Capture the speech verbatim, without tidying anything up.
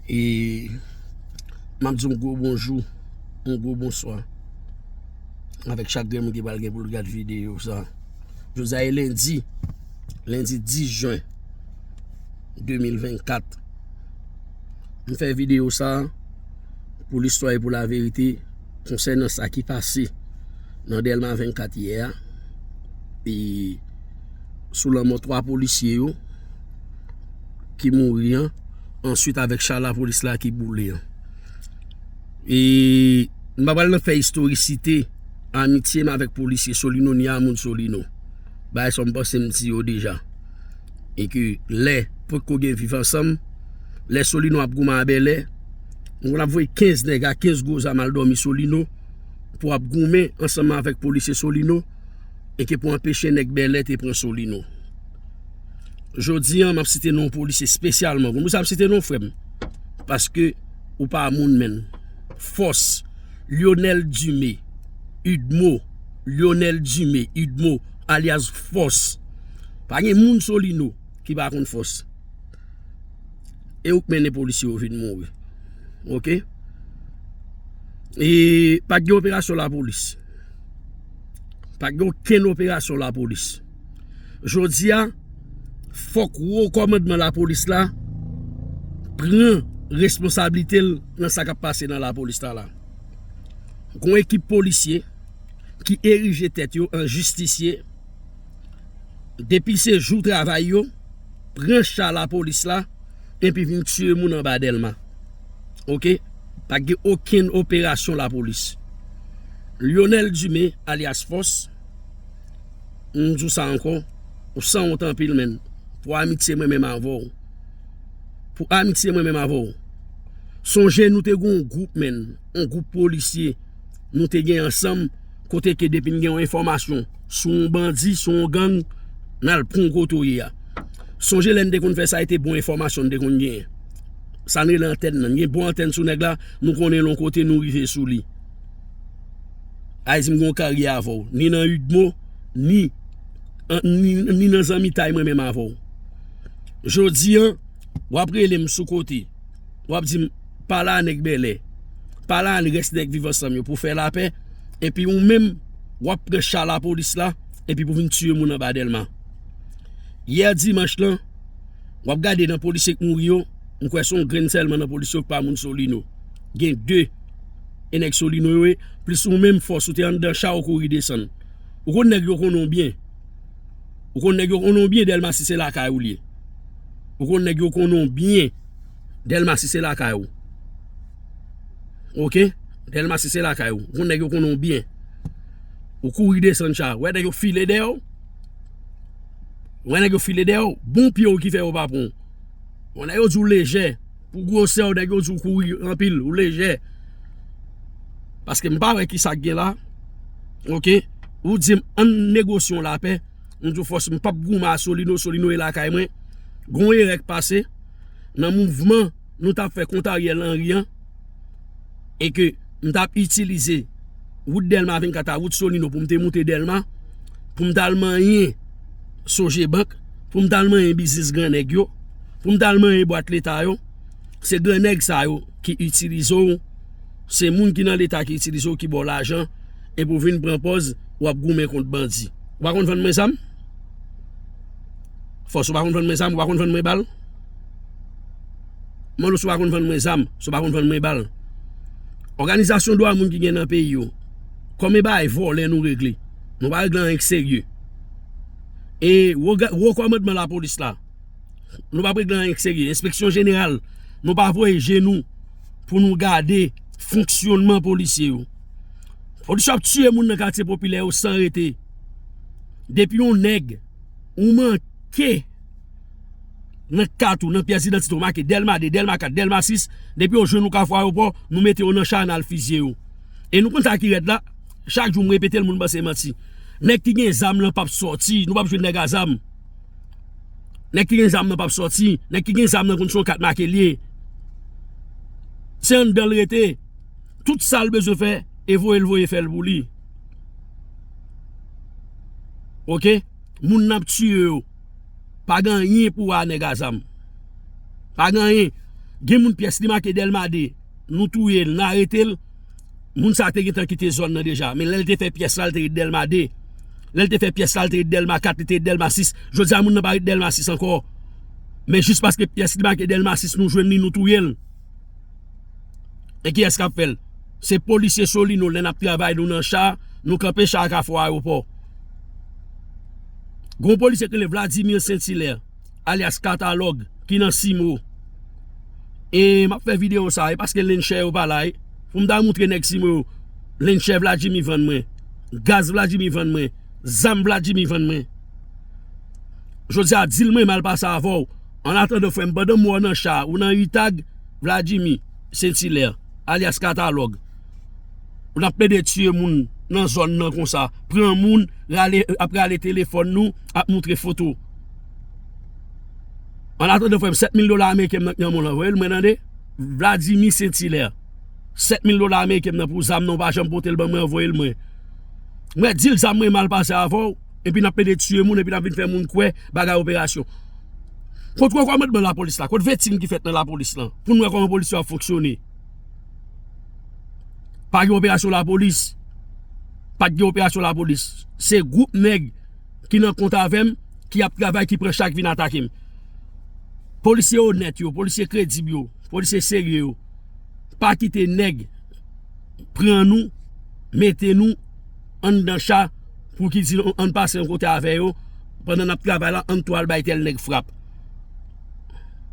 E m ap di yon gwo bonjou, yon gwo bonswa avèk chak grenn moun ki pral gen pou l gad videyo sa. Jodi a e lendi, lendi dis jen de mil vennkat. M fè videyo sa pou listwa e pou laverite konsènan sa ki pase nan Dèlma vennkat yè a. E sou lanmò twa polisye yo ki mouri an, answit avèk cha lapolis la ki boule an. E m pa pral nan fè istorisite amitye m avèk polisye Solino ni a moun Solino. Bagay sa m panse m di yo deja. E ke lè potko gen viv ansanm, lè Solino ap goumen a Bèlè, nou konn ap voye kenz nèg a kenz gwo zam al dòmi Solino pou ap goumen ansanm avèk polisye Solino e ke pou anpeche nèg Bèlè te pran Solino. Jodi an, m ap site non polisye espesyalman. Konn pou sa m ap site non frè m. Paske ou pa moun menn. Fòs. Lionel Dumé. Udmo. Lionel Dumé. Udmo. Alyas Fòs. Pa gen moun Solino ki pa konn Fòs. E ou k mennen polisye yo vin mouri. Oke? E pa t gen operasyon lapolis. Pa t gen okenn operasyon lapolis. Jodi a, fòk wo kòmandman lapolis la pran responsablite l nan sa k ap pase nan lapolis la la. Gon ekip polisye ki erije tèt yo an jistisye, depi se jou travay yo, pran cha lapolis la, epi vin tiye moun anba Dèlma. Oke? Pa gen okenn operasyon lapolis. Lionel Dumé, alyas Fòs, m di w sa ankò, ou sanwont anpil, menn. Pou amitye mwen menm avè w. Pou amitye mwen menm avè w. Sonje nou te gen yon gwoup, menn. Yon gwoup polisye. Nou te gen ansanm, kote ke depi n gen yon enfòmasyon sou yon bandi, sou yon gang, n al pran w kote w ye a. Sonje lè n te konn fè sa, e te bon enfòmasyon n te konn genyen. Sa n rele antèn nan. N gen bon antèn sou nèg la, nou konnen l yon kote, nou rive sou li. Ayiti, m gen yon karyè avè w, ni nan Udmo, ni, an, ni, ni nan zanmitay mwen menm avè w. Jodi an, w ap rele m sou kote, w ap di m, pale a nèg Bèlè, pale a rès nèg Viv Ansanm yo pou fè lapè, epi ou menm, w ap pran cha lapolis la, epi pou vin tiye moun anba Dèlma. Yè dimanch lan, w ap gade nan polisye k mouri yo, m kwè se yon grenn sèlman nan polisye yo k pa moun Solino. Gen de, e nèg Solino yo ye, plis ou menm Fòs ou te anndan cha ou kouri desann. Ou konn nèg yo konnen w byen. Ou konn nèg yo konnen w byen, Dèlma sis se lakay ou l ye. Ou konn nèg yo konnen w byen, Dèlma sis se lakay ou. Oke? Dèlma sis se lakay ou. Ou konn nèg yo konnen w byen. Ou kouri desann cha. Wè nèg yo file dèyè w. Wè nèg yo file dèyè w. Bon pye w ki fè yo pa pran w. Wè nèg yo di w lejè. Pou gwosè w, nèg yo di w kouri anpil, ou lejè. Paske m pa wè ki sa k gen la. Oke? Ou di m, ann negosye yon lapè. M di w Fòs, m p ap goumen a Solino, Solino e lakay mwen. Gon erè k pase nan mouvman nou t ap fè kont Ariel Henry an, e ke m t ap itilize wout Dèlma vennkat a wout Solino pou m te moute Dèlma, pou m t al manyen Sogebank, pou m t al manyen biznis gran nèg yo, pou m t al manyen bwat leta yo. Se gran nèg sa yo ki itilize w, se moun ki nan leta ki itilize w, ki ba w lajan, epi w vin pran pòz w ap goumen kont bandi. Ou pa konn vann mwen zam? Fòs, ou pa konn vann mwen zam, ou pa konn vann mwen bal? Mwen, si w pa konn vann mwen zam, si w pa konn vann mwen bal. Òganizasyon dwa moun ki gen nan peyi yo, kòman bagay vòlè nou regle? Nou pa regle anyen k serye. E wo ga-, wo kòmandman lapolis la, nou p ap regle anyen k serye. Enspeksyon jeneral, nou pa voye je nou pou nou gade fonksyònman polisye yo. Polisye ap tiye moun nan katye popilè yo san rete. Depi yon nèg, ou manke nan kat ou, nan pyès idantite ou make Dèlma de, Dèlma kat, Dèlma sis, depi yo jwenn ou Kafou Ayewopò, nou mete yo nan cha, n al fizye yo. E nou konn sa ki rèd la, chak jou m repete l, moun panse manti. Nèg ki gen zam lan p ap sòti, nou p ap jwenn nèg a zam. Nèg ki gen zam nan p ap sòti, nèg ki gen zam nan konn se yon kat make l ye. Se anndan l rete. Tout sa l bezwen fè, e voye l voye fè l pou li. Oke? Moun n ap tiye yo, pa gen anyen pou wè a nèg a zam. Pa gen anyen. Gen moun pyès li make Dèlma de, nou touye l, n arete l. Moun sa a te gentan kite zòn nan deja. Men lè l te fè pyès la, l te ret Dèlma de. Lè l te fè pyès la, l te ret Dèlma kat, li te ret Dèlma sis. Jodi a, moun nan pa ret Dèlma sis ankò. Men jis paske pyès li make Dèlma sis, nou jwenn li, nou touye l. E kiyès k ap fè l? Se polisye Solino, lè n ap travay nou nan cha, nou kanpe cha a kafou ayewopò. Gon polisye ki rele Vladimir Saint-Hilaire, alyas Katalòg, ki nan Simo. E m ap fè videyo sa, e paske Lenchè yo pa la, e. Pou m ta moutre nèg Simo yo, Lenchè Vladimir vann mwen, gaz Vladimir vann mwen, zam Vladimir vann mwen. Jodi a, dil mwen mal pase avè w. An atandan, frè m, pandan m wè w nan cha, ou nan Itag, Vladimir Saint-Hilaire, alyas Katalòg. Ou n ap plede tiye moun nan zòn nan konsa. Pran moun, rale, ap rale telefòn nou, ap moutre foto. An atandan, frè m, sèt mil dola ameriken m nan k nan men w lan, voye l mwen tande. Vladimir Saint-Hilaire. Sèt mil dola ameriken m nan pou zam nan, ou pa janm pote l ban mwen, voye l mwen. Mwen di l zam mwen mal pase avè w, epi n ap plede tiye moun, epi n ap vin fè moun kwè bagay operasyon. Kot kòmandman lapolis la? Kot vetting ki fèt nan lapolis lan? Pou n wè kòman polis yo ap fonksyone. Pa gen operasyon lapolis. Pa t gen operasyon lapolis. Se gwoup nèg ki nan kont avè m, ki ap travay, ki pran chak vin atake m. Polisye onèt yo, polisye kredib yo, polisye serye yo, pa kite nèg pran nou, mete nou anndan cha pou ki di nou ann pase yon kote avè yo, pandan n ap travay la, ann tou al bay tèl nèg frap.